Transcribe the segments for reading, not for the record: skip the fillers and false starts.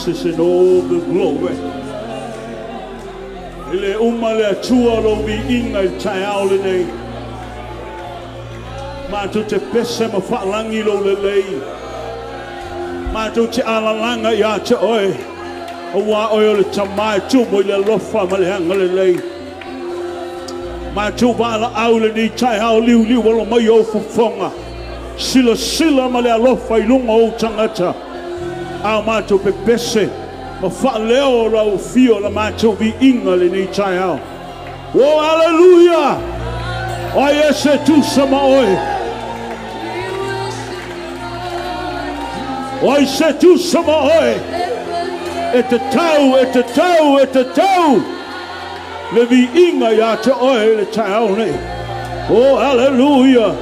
praises and all the glory. E le uma le Atua lou viiga i le taeao lenei. Matou te pese ma faalagi lou lelei. Matou te alalaga ia te oe. Auā oe o le Tama e tumu i le alofa ma le agalelei. Matou valaau lenei taeao liuliu alo mai ou fofoga. Silasila ma le alofa i luga o ou tagata. A o matou pepese ma faaleo lau afio la matou viiga lenei taeao. Oh, hallelujah! O ai e se tusa ma oe? O ai se tusa ma oe? E tatau, e tatau, e tatau le viiga ia te oe i le taeao nei. Oh, hallelujah!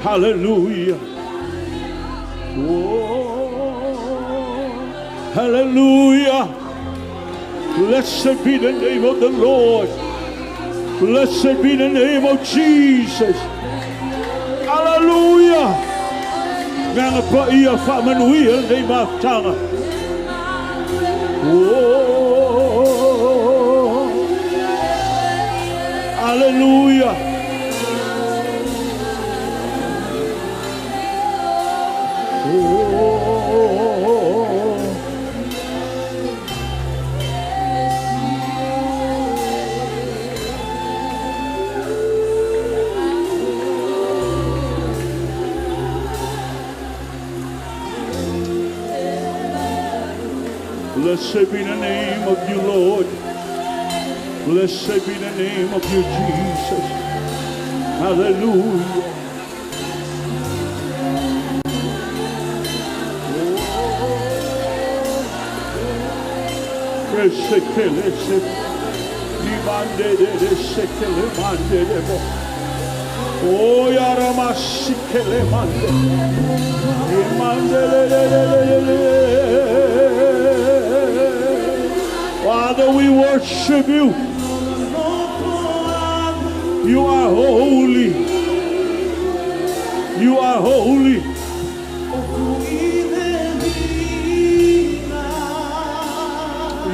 Hallelujah! Oh, hallelujah! Blessed be the name of the Lord. Blessed be the name of Jesus. Hallelujah! Agaga Paia faamanuia lenei mafutaga. Oh, hallelujah! Oh, Blessed be the name of you, Lord. Blessed be the name of you, Jesus. Hallelujah. Oh, yaramasikele mande. Father, we worship you. You are holy. You are holy.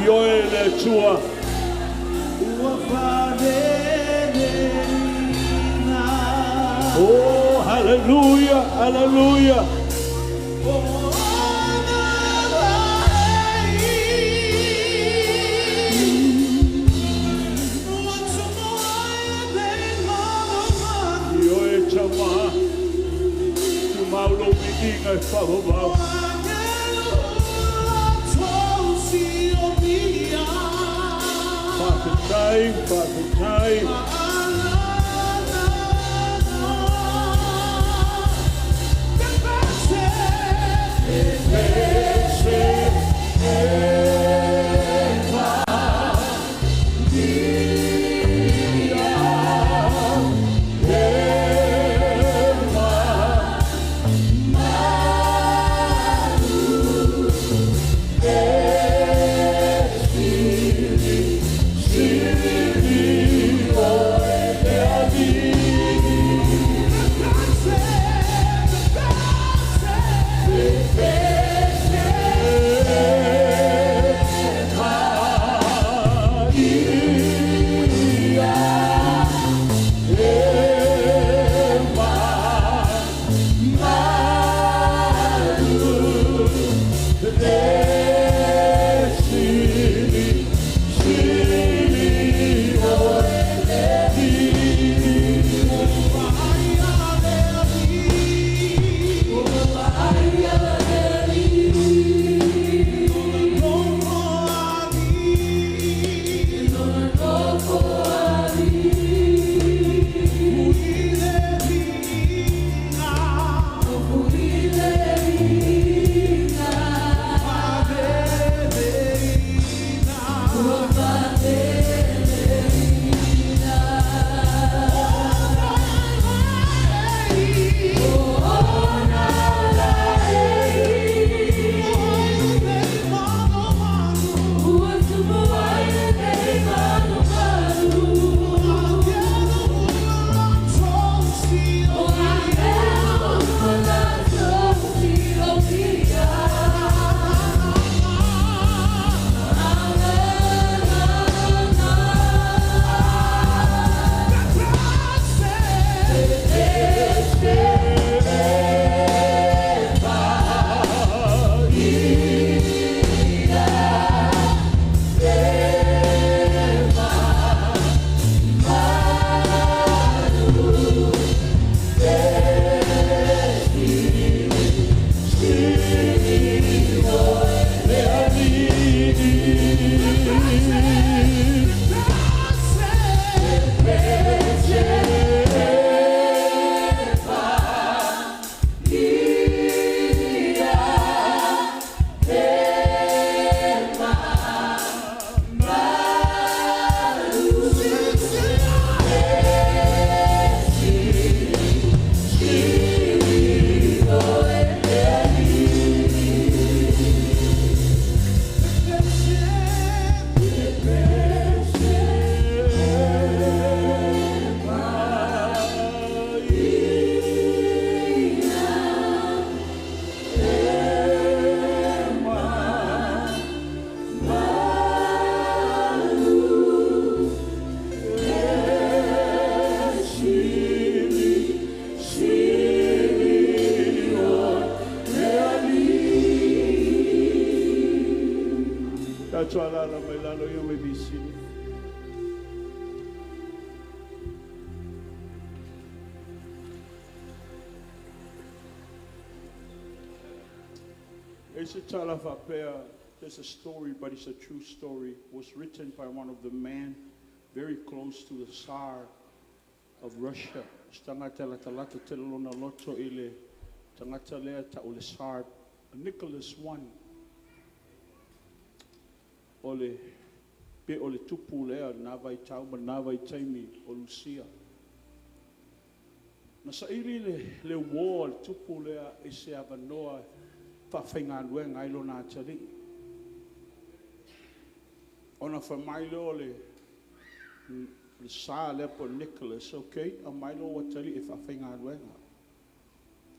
Ioe le Atua. Oh, hallelujah, hallelujah. Ioe tama. Tumau lou viiga e faavavau. Faafetai, faafetai. Tatou alaala mai lalo ia mai visili. There's a story, but it's a true story. It was written by one of the men very close to the Tsar of Russia. Se tagata latalata tele lona loto i le tagata lea ta'u le Tsar Nicholas I. O le pe o le tupu lea na vaitau ma na vaitaimi o Lusia. Na saili le uō a le tupu lea i se avanoa faafaigaluega ai lona atalii. Ona fai mai lea o le Tsar lea po o Nicholas, "Okay, aumai lou atalii e faafaigaluega."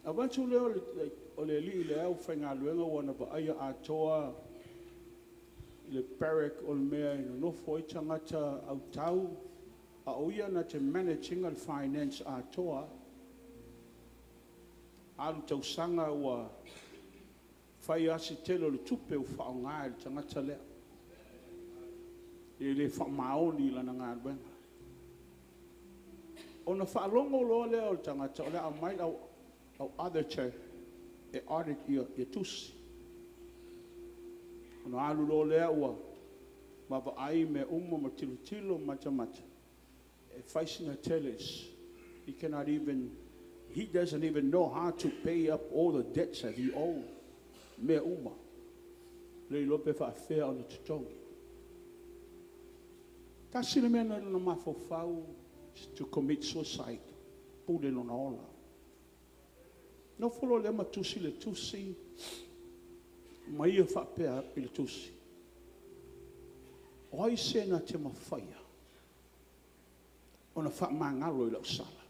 Avatu lea o le alii lea ua faigaluega ua na vaaia atoa le barrack o le mea e nonofo ai tagata autau, a o ia na te manage ina le finance atoa. Alu tausaga ua fai lava si tele o le tupe ua faaaoga e le tagata lea. E le faamaoni i lana galuega. Ona faalogo loa lea o le tagata o le a aumai le au auditor e audit ia tusi. Ona alu loa lea ua vaavaai mea uma ma tilotilo ma matamata, e fai sina tele. He cannot even, he doesn't even know how to pay up all the debts that he owed. Mea uma. Le iloa pe faafefea ona totogi. Tasi le mea na lona mafaufau, to commit suicide, pule lona ola. Nofo loa lea ma tusi le tusi, ma ia faapea i le tusi: "O ai se na te mafaia ona faamagalo i lau sala?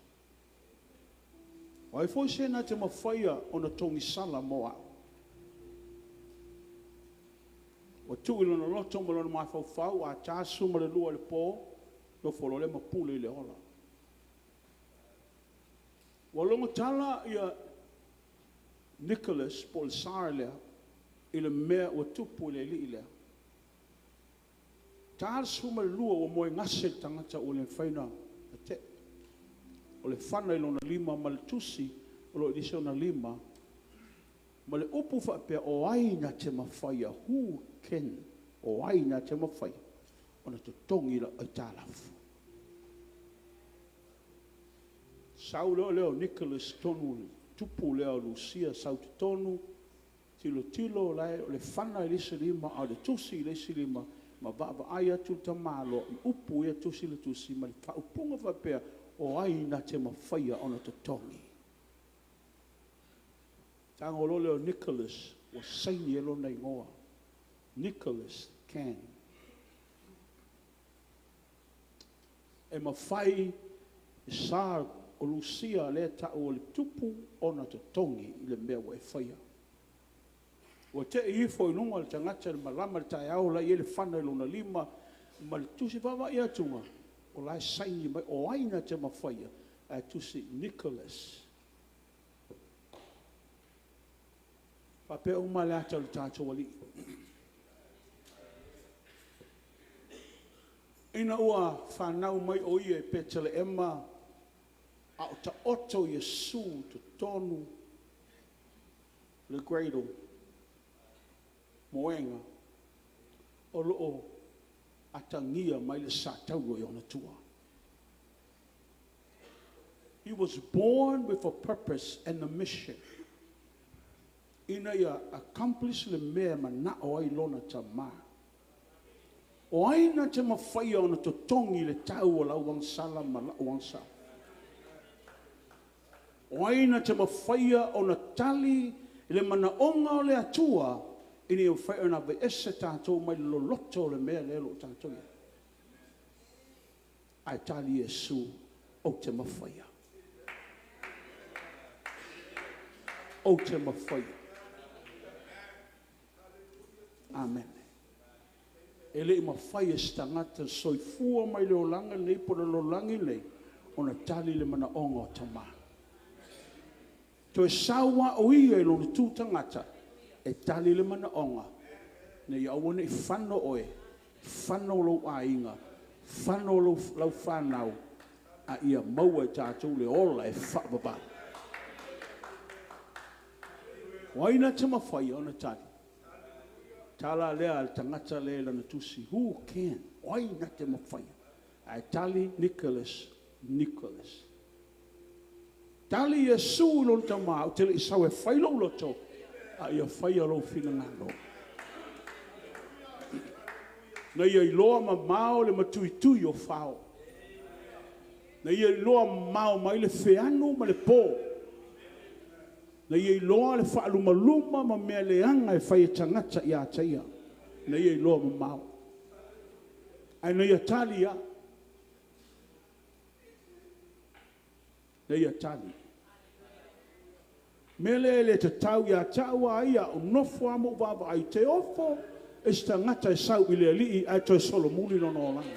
O ai foi se na te mafaia ona togisala mo au?" Ua tuu i lona loto ma lona mafaufau, a ta le 12 i le po, nofo loa lea ma pule i le ola. Ua logo tala ia Nicholas po o le Tsar lea i le mea ua tupu i le alii lea. Ta le 12 ua moegase le tagata ua le mafai ona te'i. O le fana i lona lima ma le tusi o lo o i le isi ona lima, ma le upu faapea, "O ai na te mafaia?" Who can? O ai na te mafaia ona totogi lau aitalafu? Sau loa lea o Nicholas tonu le tupu lea o Lusia, sau i totonu, tilotilo o la e o le fana i le isi lima a o le tusi i le isi lima, ma vaavaai atu le tamaloa i upu ia e tusi i le tusi ma le faaupuga faapea, "O ai na te mafaia ona totogi?" Tago loa lea o Nicholas ua saini ai lona igoa, Nicholas Can. E mafai e Tsar o Lusia lea e tau o le tupu ona totogi i le mea ua e faia. Ua tei ifo i luga le tagata i le malama i le taeao o la e i ai le fana i lona lima ma le tusi. Vaavaai atu o la e saini mai, "O ai na te mafaia?" Ae tusi, Nicholas. Faapea uma le ata o le tatou Alii. Ina ua fanau mai o ia i Petelehema, a o taoto Iesu i totonu le cradle, moega, o lo o atagia mai le satauro i ona tua. He was born with a purpose and a mission. Ina ia accomplish le mea e manao ai lona tama. O ai na te mafaia ona totogi le tau o lau agasala ma la'u agasala? O ai na te mafaia ona tali le manaoga o le Atua ina ia mafai ona aveese tatou mai le loloto o le mea lea o lo o tatou i ai? Ae tali Iesu, "Ou te mafaia. Ou te mafaia." Amen. E le i mafai e se tagata soifua mai le olaga lenei po o le lalolagi lenei ona tali le manaoga o tama. Toe sau lava o ia i lona tu tagata e tali le manaoga. Ina ia aua ne i fano oe, fano lou aiga, fano lau fanau, a ia maua e tatou le ola e faavavau. O ai na te mafaia ona tali? Tala lea a le tagata lea i lana tusi, who can? O ai na te mafaia? Ae tali Nicholas, Nicholas. Tali Iesu i lona tama, ou te le i sau e fai lou loto, a ia faia lou finagalo. Na ia iloa mamao le matuitui o fao. Na ia iloa mamao mai le feanu ma le po. Na ia iloa le faalumaluma ma mea leaga e fai e tagata ia te ia. Na ia iloa mamao. Ae na ia tali lava. Na ia tali. O le mea lea e le tatau ia te au lava ia, a ou nofo lava ma ou vaavaai, ou te ofo i se tagata e sau i le Alii ae toe solomuli lona olaga.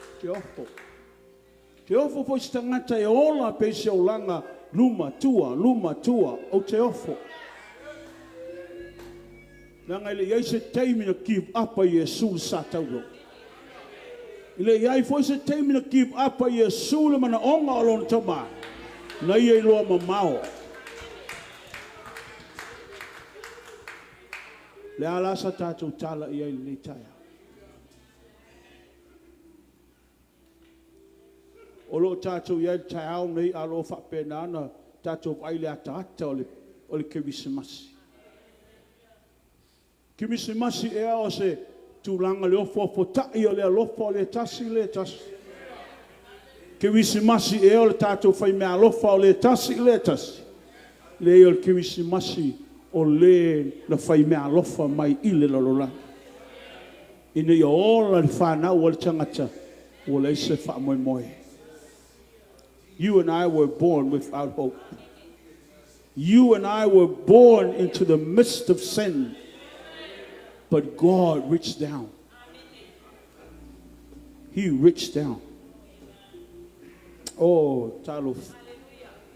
Ou te ofo. Ou te ofo foi i se tagata e ola pei se olaga luma, tua, luma, tua. Ou te ofo. Leaga e le i i ai se taimi na give up ai Iesu i le sa taulo. E le i i ai foi se taimi na give up ai Iesu le manaoga o lona tama, na ia iloa mamao. Le a la sa tatou tala i ai i lenei taeao? O lo o tatou i ai i le taeao lenei, a o lo o faapena ona tatou vaai i le ataata o le Kerisimasi. Kerisimasi ea o se tulaga o le ofoofo tai o le alofa o le tasi le tasi? Kerisimasi ea o le tatou faimeaalofa o le tasi le tasi? Leai, o le Kerisimasi o le na faimeaalofa mai i le lalolagi, ina ia ola le fanau a le tagata ua leai se faamoemoe. You and I were born without hope. You and I were born into the midst of sin. But God reached down. He reached down. Oh, talofa.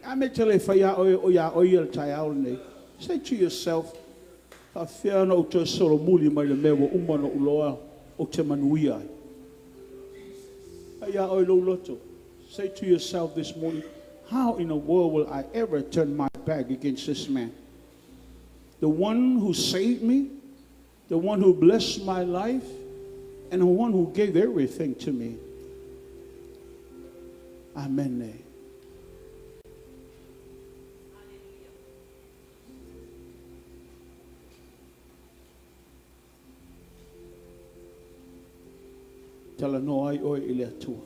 A me te le fai a oe o ia oe le taeao lenei. Say to yourself, faafefea ona ou toe solomuli mai le mea ua uma ona ou iloa ou te manuia ai. Ai a oe lou loto. Say to yourself this morning, how in the world will I ever turn my back against this man? The one who saved me, the one who blessed my life, and the one who gave everything to me. Amen. Talanoa ai oe i le Atua.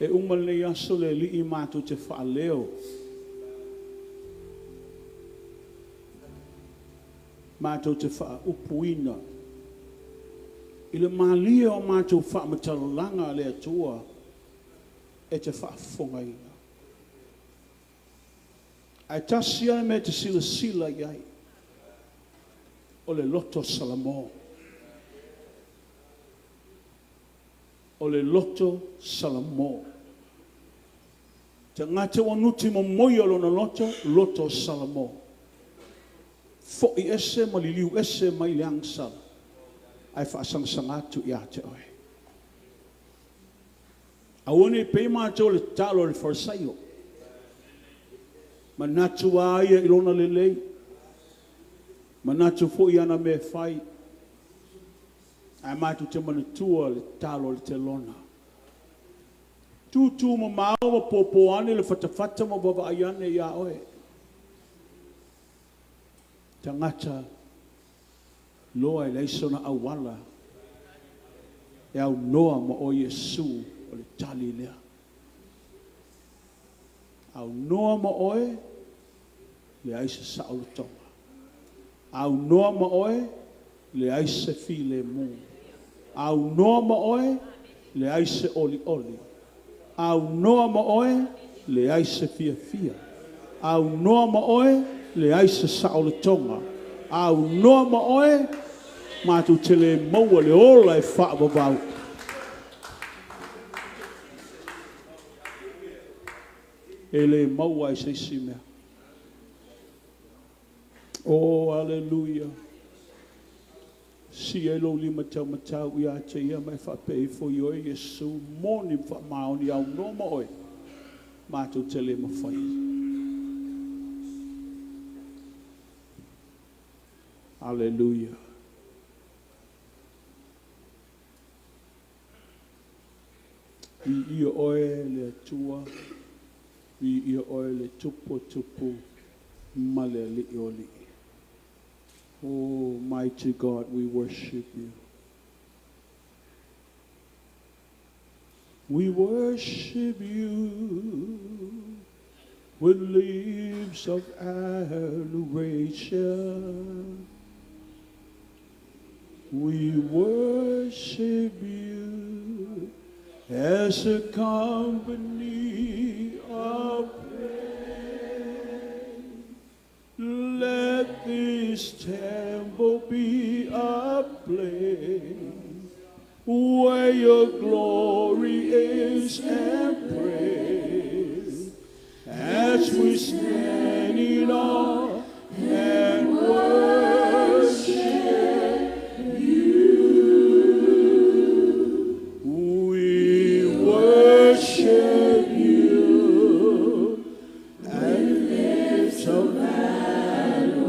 E uma lenei aso le Alii matou te faaleo, matou te faaupuina i le malie o matou faamatalaga le Atua e te faafofogaina. Ae tasi lava le mea e te silasila i ai, o le loto Salamo. O le loto Salamo. Tagata ua nuti momoia lona loto, loto Salamo. Foi ese ma liliu ese mai le agasala, ae faasagasagā atu ia te oe. Aua ne i pei matou le tatalo a le Farisaio. Manatu a ia i lona lelei, manatu foi i ana mea e fai, ae matou te manatua le tatalo a le telona. Tūtū mamao ma pōpō ane le fatafata ma vaavaai ane iā oe. Tagata loa e leai sona auala e aunoa ma oe Iesu o le tali lea. Aunoa ma oe, leai se saolotoga. Aunoa ma oe, leai se filemu. Aunoa ma oe, leai se olioli. Aunoa ma oe, leai se fiafia. Aunoa ma oe, leai se saolotoga. Aunoa ma oe, matou te le maua le ola e faavavau. E le maua ai se isi mea. Oh, aleluia. Sia i lou lima taumatau ia te ia ma e faapea ifo, Ioe Iesu, moni ma faamaoni aunoa ma oe, matou te le mafai. Aleluia. Viia oe le Atua, viia oe le Tupu o tupu ma le Alii o alii. Oh, mighty God, we worship you. We worship you with leaves of adoration. We worship you as a company of praise. Let this temple be a place where your glory is and praise, as we stand in awe and worship you. We worship you and lift of adoration.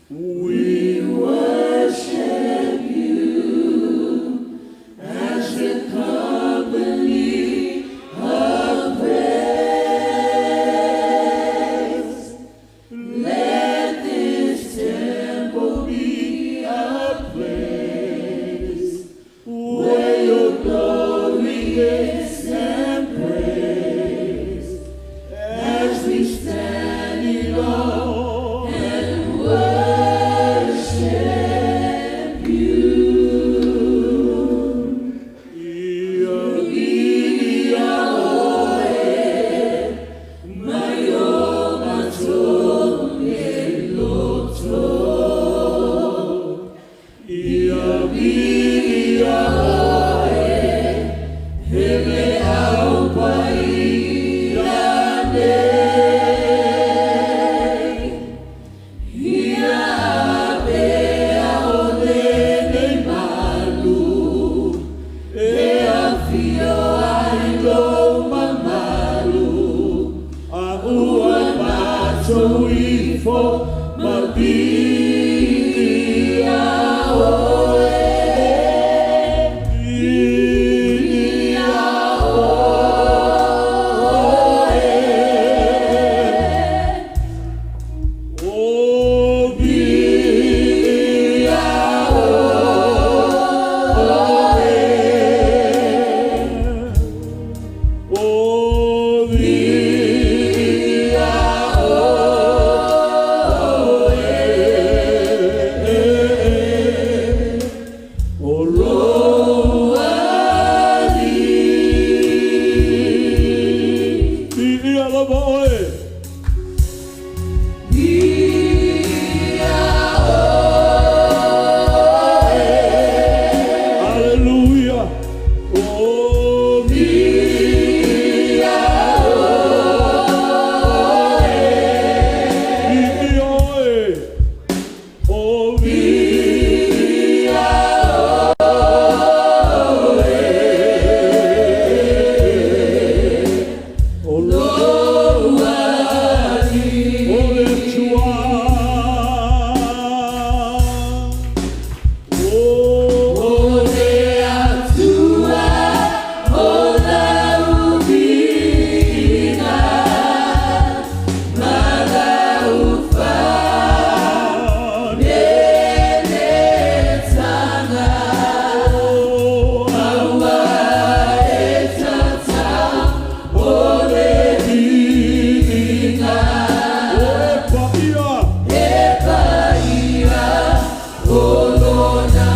We worship you as a company of praise. Let this temple be a place where your glory is and praise, as we stand in awe and worship you. Ia viia oe, mai o matou nei loto. Ia viia oe, he le au pai nei. Ia pea o lenei malu, e afio ai lou mamalu, a ua matou ifo ma viia oe. Viia oe. Oh, viia oe. Oh, viia oe. O lou alii. Viia lava oe. Viia oe. Hallelujah. Oh, viia oe. Viia oe. Oh, viia oe. O lou alii. O le Atua. Oh, O le Atua, o lau viiga, ma lau faaneanetaga, aua e tatau o le viiga. E paia. E paia o lona.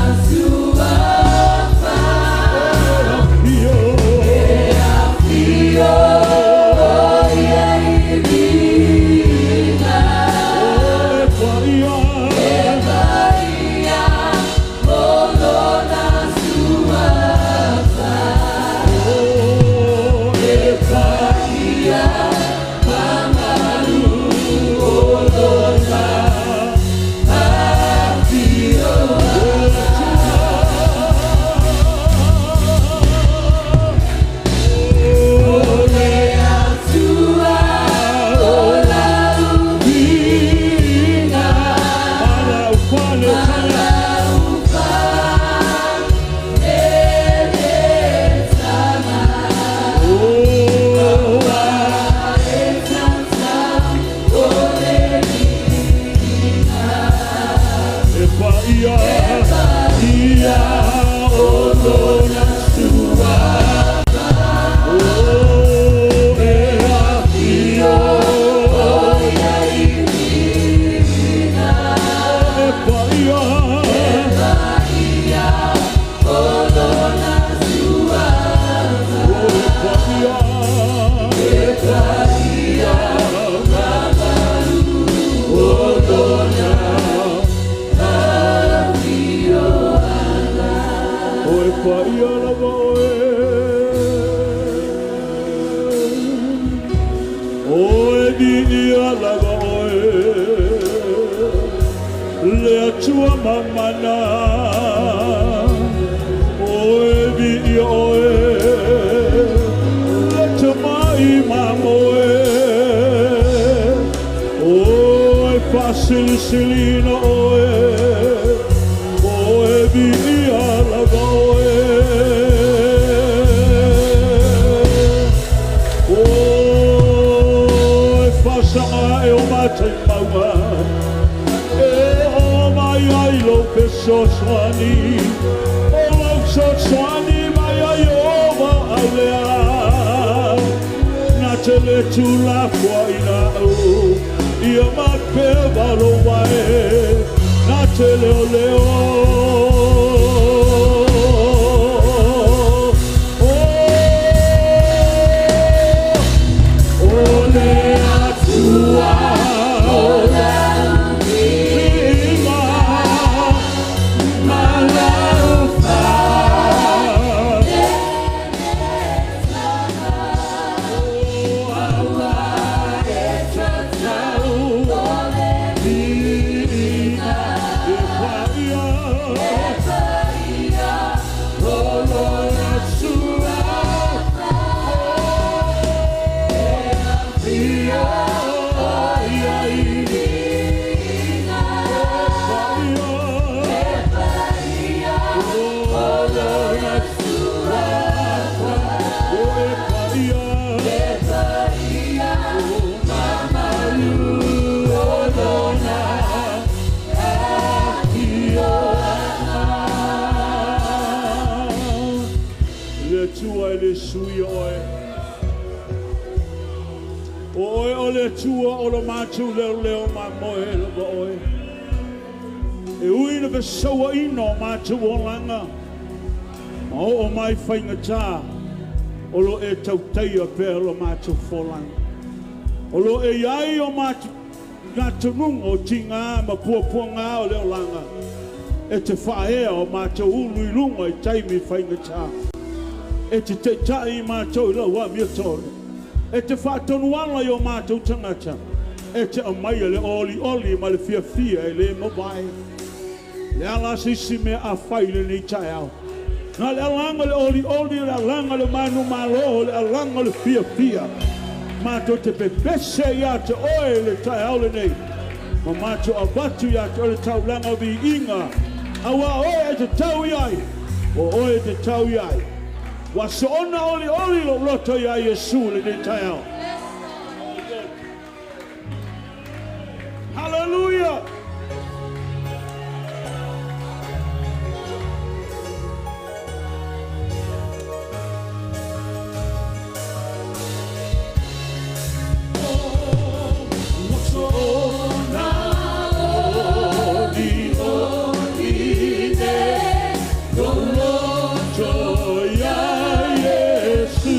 Paia lava oe. Oe viia lava oe, le Atua mamana. Oe viia oe, le tamai mamoe. Oe faasilisilina oe, oe viia lava oe. Oe faasaga ae o matai mauga, e oo mai ai lou fesoasoani, o lau fesoasoani mai ai o vaau lea. Na te le tulafoaina au, ia mapea valou vae, na te leoleo. O le Atua o lau viiga ma lau Aua e tatau o le viiga E paia e paia o lona suafa e afio ai ai viiga paia e paia o lona suafa O e paia e paia mamalu o lona afioaga. Le Atua e le sui oe. O oe o le Atua o lo matou leoleo mamoe lava oe. E ui na fesauaina o matou olaga, ma oo mai faigata, o lo e tautaia pea lo matou folaga. O lo e iai o matou gatonuga o tigā ma puapuagā o le olaga, e te faaea o matou ulu i luga i taimi faigata. E te taitai i matou i lau amiotonu. E te faatonuala i o matou tagata. E te aumaia le olioli ma le fiafia e le mavae. Le ala se isi mea a fai i lenei taeao. Na le alaga le olioli, le alaga le manumalo, le alaga le fiafia. Matou te pepese ia te oe le taeao lenei. Ma matou avatu ia te oe le taulaga viiga. Auā oe e tatau i ai, o oe e tatau i ai. Ua soona olioli lou loto iā Iesu i lenei taeao. Hallelujah! Ua soona olioli nei lou loto iā Iesu.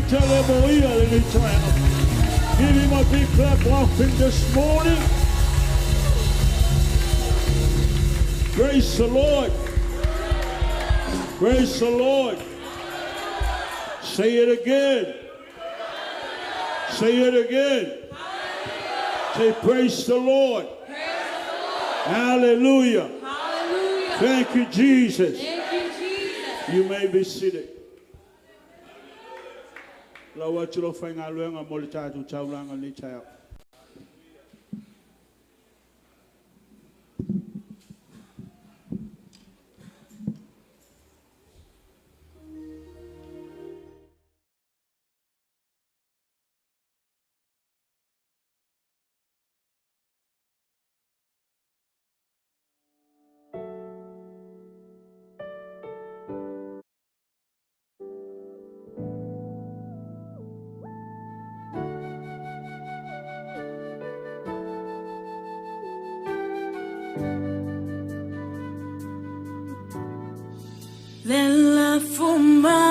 tele mo ia lenei taeao. Give him a big clap offering this morning. Praise the Lord. Praise the Lord. Say it again. Say it again. Say, praise the Lord. Hallelujah. Hallelujah. Thank you, Jesus. Thank you, Jesus. You may be seated. Lau atu lo whaingaluenga mo le tātou taulanga ni taeao. Le lafo mai.